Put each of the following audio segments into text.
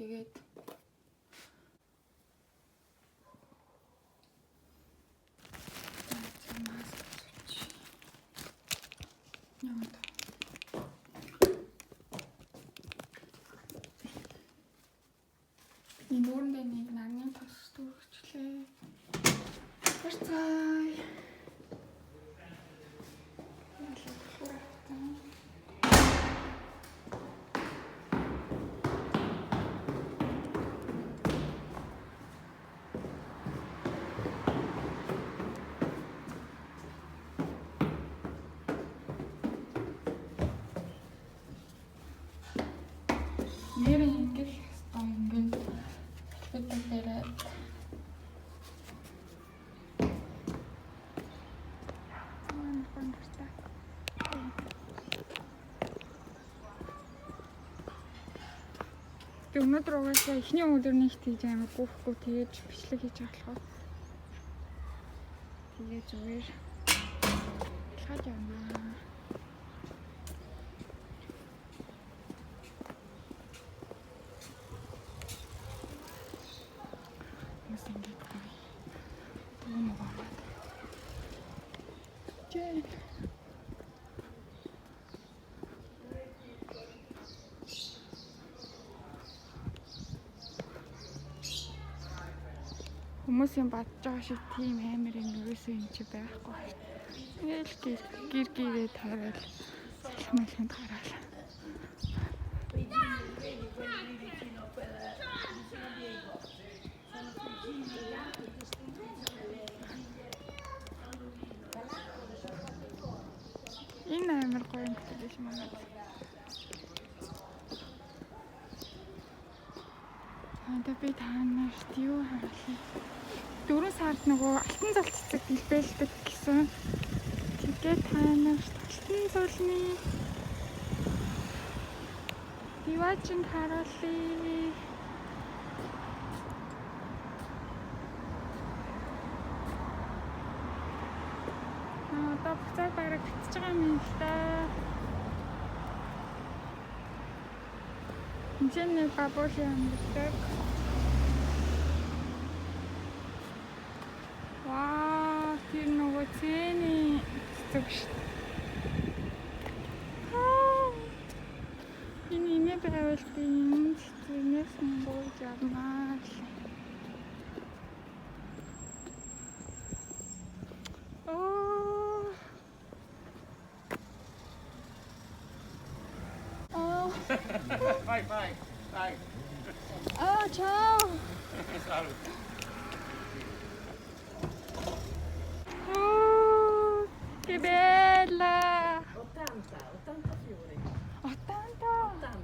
Тэгээд за маск зүч. Яа. Би нүүрэндээ нэг нарны тос түрхчлээ. Барцай. Нэр ингэх ёстой ингээд бид бариад маань бандуртай. Би өнөөдөр угаасаа эхний өдөр нэг тийж амар гүйхгүй тэгэж бичлэг хийж байгаа болохоор тэгээ зүгээр алхаад явнаа. Хүмүүс ингэж гоё. Дуу муугаад. Жээ. Хүмүүсийн бодож байгаа шиг тийм амар юм ерөөсөө юм чи байхгүй. Ингээл гэр гэр гэрээ тойрол салхи малхинд гараал. Vedi, vedi quelli lì vicino a quella, vicino a Diego. Sono cugini bianchi che stringono le figlie Энэ амар гоё юм гэдэг юм аа. Одоо би та нарт юу харуулъя? 4 сард нөгөө алтан зул цэцэг дэлбэлдэг гэсэн. Тэгээд та нарт алтан зулны диваажинд харуулъя. Аа, одоо буцаад бараг татж байгаа юм л да. Энд чинь нэг бабуули амьдардаг. Вау, тэр нөгөө цэний цэцэг шүү дээ. Аа, энэ инээ байвал би энэ цэцгнээс нь бууж явмаа л. Оо. Oh. Vai, vai, vai. Ah, ciao. Salve. Oh, che bella. 80, 80 fiori. 80. 80.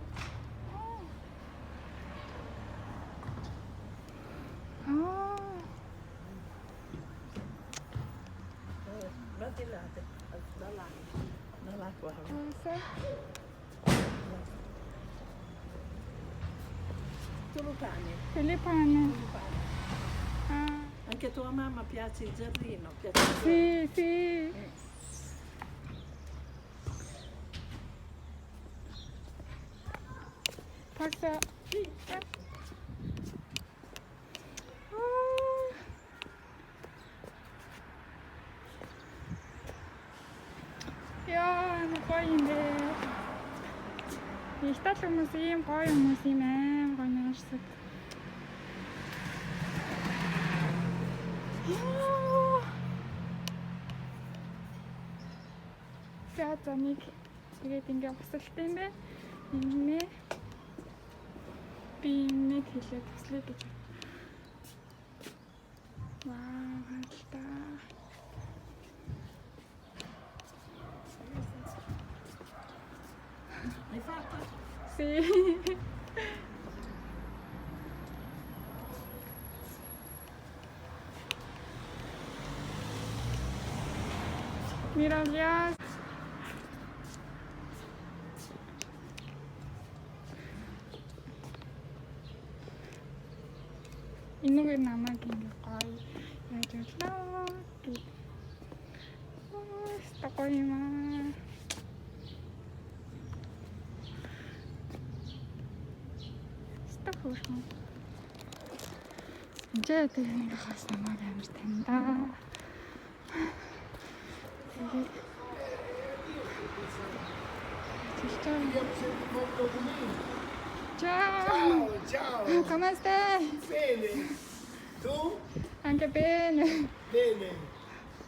Oh. Va di là, da là, da là qua. Cosa? Tulipani, Tulipane. tulipani. Ah, Anche a tua mamma piace il giardino, piace il giardino. sì, sì. Posso? Sì. Аа. Яа, нэг гоё юм бэ. Итали хүмүүс ийм гоё хүмүүс юм аим гоё наашдаг. Яа. За за нэг тэгээд ингээ усалт юм бэ. Иннэ. Би нэг хэлээ туслая гэж бод. Вау, хангалттай. Hai fatto? Sì. Meraviglioso. Энэгээр намайг ингээ гоё яаж боллоо гэд. Оо, гоё юм аа. Стop. Энд тэг нэг хас намайг амар таньдаа. Тэгээд Ciao. Ciao, Come stai? bene. Tu? Anche bene. Bene.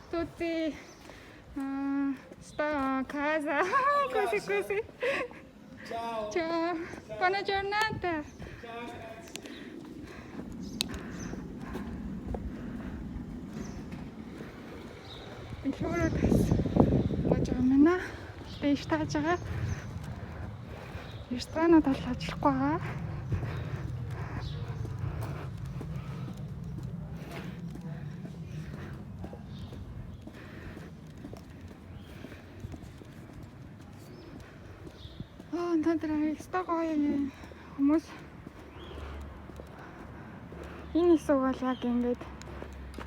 Tutti sto a casa. Così così. Ciao. Ciao. Buona giornata. Ciao, grazie. Инхүүрээ бас гож байгаа юм байна. Гэтэ иш тааж байгаа. Ресторанууд бол ажиллахгүй байгаа. Аа, өнөөдөр өстой гоё юм. Хүмүүс энэ хэсэг бол яг ингээд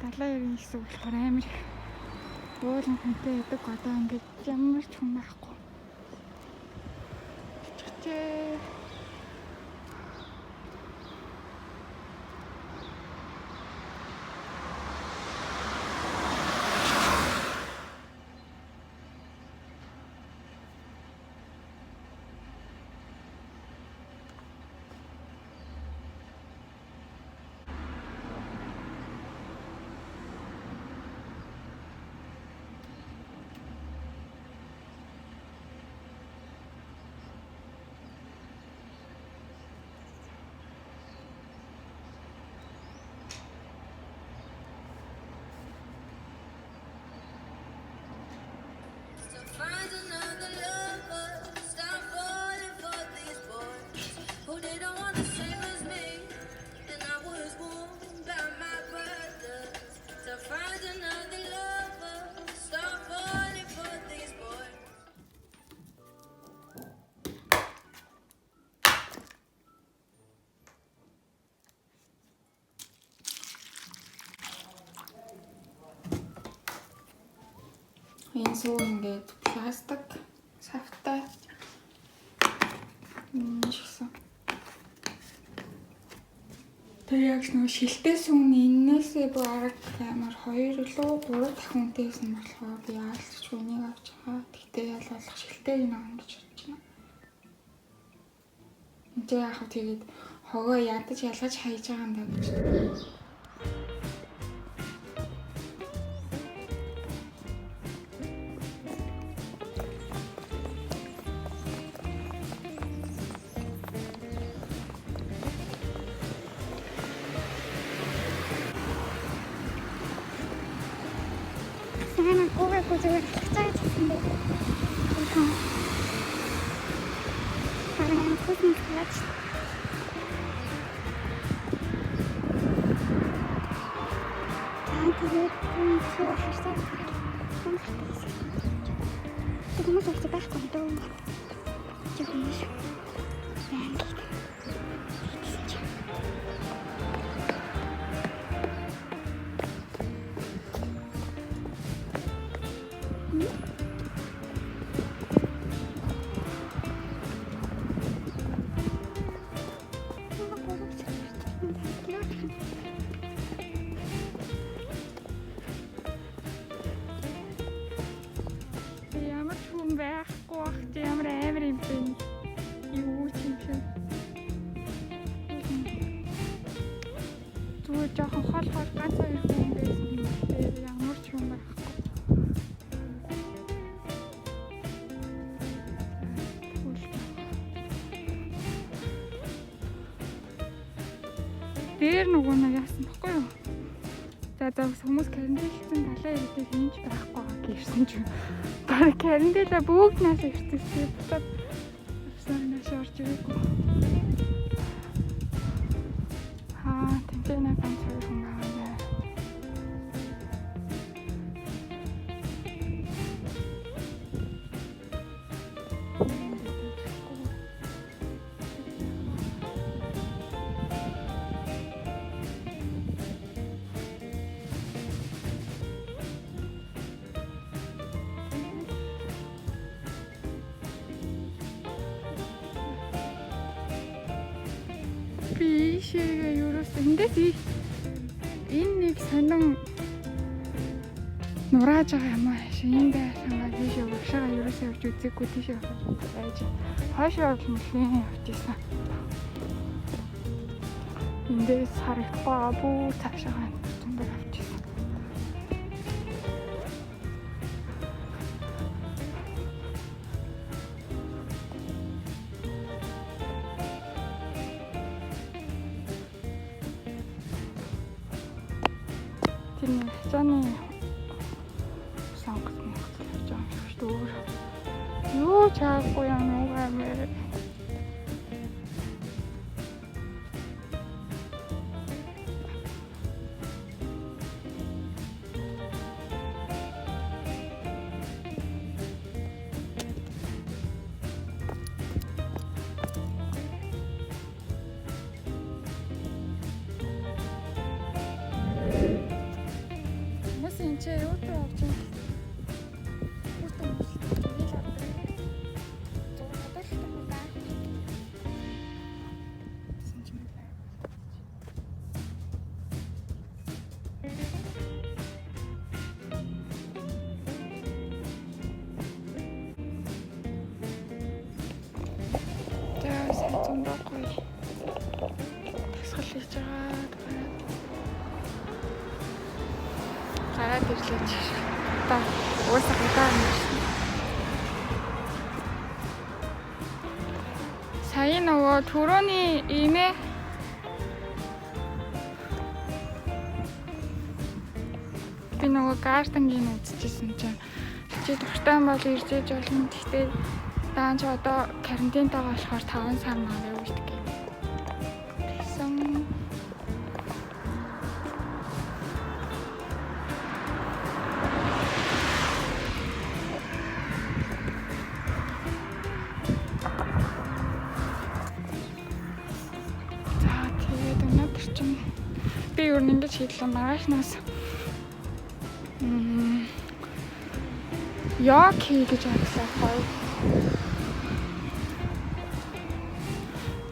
далайн ерэн хэсэг болохоор амар их уулын хүнтэй байдаг. Одоо ингээд ямар ч хүн байхгүй. Чичээ. So find another lover. Stop falling for these boys who they don't want the same as me. And I was warned by my brothers to find another lover. Stop falling for these boys. Энэ сүү ингээд пластик савтай шигсэн. Тэр яг нөгөө шилтэй сүүн энээсээ бараг амар 2 илүү 3 дахин үнэтэйсэн болохоор би яалч үнийг авч байгаа. Тэгтээ ял болох шилтэй юм аавна гэж бодож байна. Энд яг хав тэгээд хогоо ядаж ялгаж хайж байгаа юм даа гэж. Сайн гоогүй зүгээр алхацаа гэсэн дээ. Тэгэхээр бараг хөсөн халаач. Аа тэгээд хүн харсаа хүн хартай. Тэг хүмүүс их байхгүй дөө. Чи хүмүүс байна гэдэг. Тэгсэн чинь. Ямар ч хүн байхгүй бах чи ямар амар юм бэ? Юу ч юм шиг. Зүгээр жоохон хол хол ганц хоёр хүн байсан юм бэ? Ямар ч хүн байхгүй. Дээр нөгөө нэг яасан баггүй юу? За за хүмүүс карантинлсан далайн иргэдийг хинж байхгүй байгаа гэрсэн чинь бараг карантинла бүгд нас ирсэн чинь буцаад явсаар нааш орж ирээгүй. Аа тэнцэнэ ганц хоёр хүн байгаа юм байна. Би Ийшээгээ ерөөсөө эндээс энэ нэг сонин нурааж байгаа юм аа. Энэ байрсангаа тийшээ урагшаага ерөөсөө явж үзээгүй тийшээ байж. Хойшоо бол нэлээд явж исэн. Эндээс харагдахгүй бүр цаашаа зөндөө явж исэн. Тэр нэг хацааны сонгоц монгоц явж байгаа юм шиг шүү дээ. Өөр юу ч хаагүй юм уу амэр. Хүмүүс энэ ч юу ч авч юм. Хүүтэн хүмүүс л авдаг. Зүгээр хадгалтай байх. Гэсэн ч юм байна. За сайн зөндөө гоё. Тасгал хийж байгаа. Гараад ирлээ чи. Одоо уусаа гадаа юм. Сая нөгөө түрүүний имээ би нөгөө garden-ийг үзчихсэн чинь чи дуртай юм бол ирж ээж болно. Гэхдээ даан чи одоо карантинтай болохоор 5 сар маа үлдэх гээд. Тэгсэн. За тэгээд өнөөдөр чинь би юу нэг ингэж хийлээ маргаашнаас йог хий гэж бодсон гоё.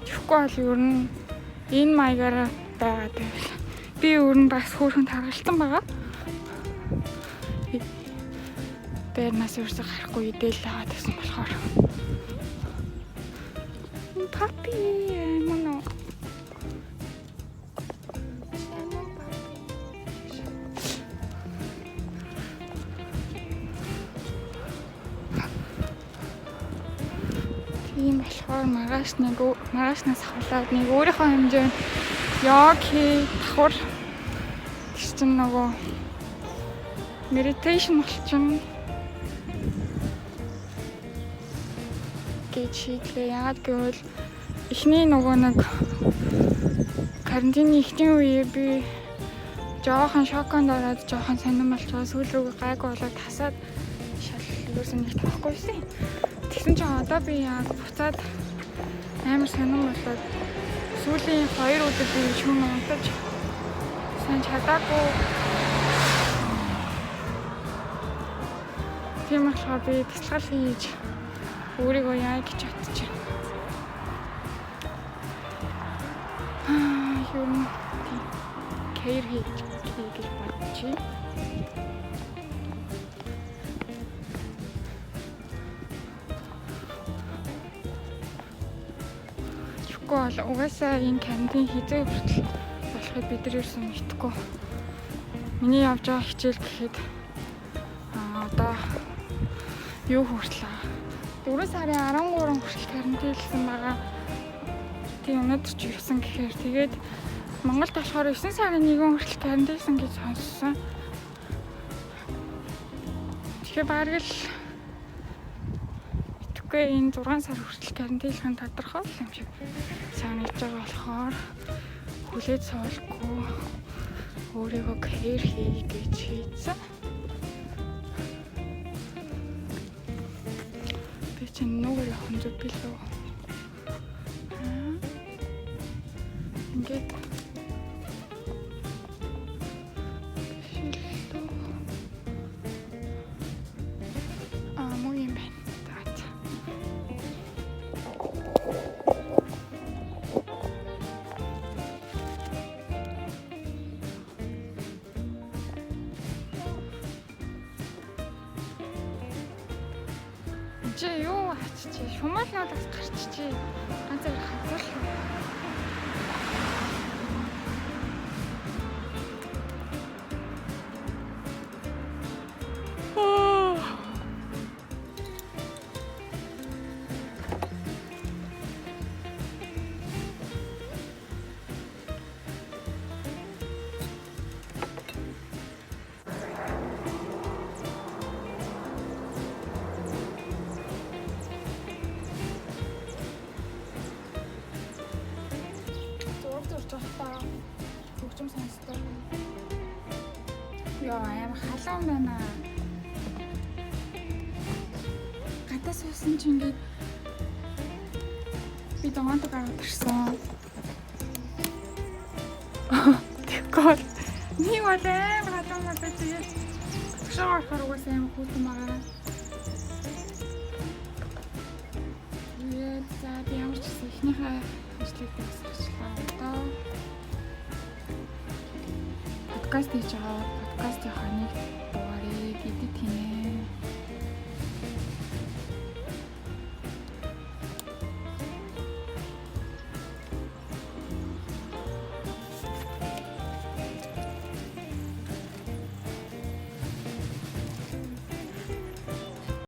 Тэгэхгүй бол ер нь энэ маягаар байгаад байвал би ер нь бас хөөрхөн таргалсан байгаа. Бэрнаас ерөөсөө гарахгүй идэл байгаа гэсэн болохоор. Папи мөн үү? Ямар папи. Тийм болохоор маргааш нэг маргаашнаас ахуулаад нэг өөрийнхөө хэмжээнд йог хий давхар тэр чинь нөгөө meditation болчихно гэж шийдлээ. Яагаад гэвэл эхний нөгөө нэг карантины эхний үеэр би жоохон шоконд ороод жоохон сонирн болчихоо сүүл рүүгээ гайгүй болоод тасаад шал ерөөсөө нэг тавихгүйсэн. Тэгсэн чинь одоо би яг буцаад амар сонирн болоод сүүлийн 2 өдөр би шүн унтаж сайн чадаагүй. Тийм болохоор би тасалгал хийж өөрийгөө яа гэж бодож байна. Юу юм care хийж гэж бодож байна. Тэгэхгүй бол угаасаа энэ карантин хизээ хүртэл болохыг бид нар ерөөсөн мэдэхгүй. Миний явж байгаа хичээл гэхэд одоо юу хүртэл 4 сарын 13 хүртэл карантинлсан байгаа. Тийм өнөөдөр ч явсан гэхээр тэгээд Монголд болохоор 9 сарын 1 хүртэл карантинлсан гэж сонссон. Тэгэхээр бараг л итгэхгүй энэ 6 сар хүртэл карантинлах нь тодорхой юм шиг санагдаж байгаа болохоор хүлээж суулгүй өөрийгөө care хий гэж шийдсэн. Би чинь нүгээр явах нь зөв билүү? Ингээд шилдүү. Муу юм байна. За. Гарчээ юу аччээ. Шумал надаас гарчжээ. Ганцаар хазал. Оо. Зураг зурж байхдаа хөгжим сонсдог. Йоо, амар халуун байна. Гадаа суусан чи ингээд би догоонтой гараад ирсэн. Тэгэхгүй бол нэг бол амар халуун надад тэгээд өшөө орохоор угаасаа амар хүүтэн байгаа. Тэгээд за би ямар ч гэсэн эхнийхээ ажлыг дуусгачлаа. Одоо подкаст хийж байгаа. Подкастынхаа нэг дугаарыг эдит хийнэ.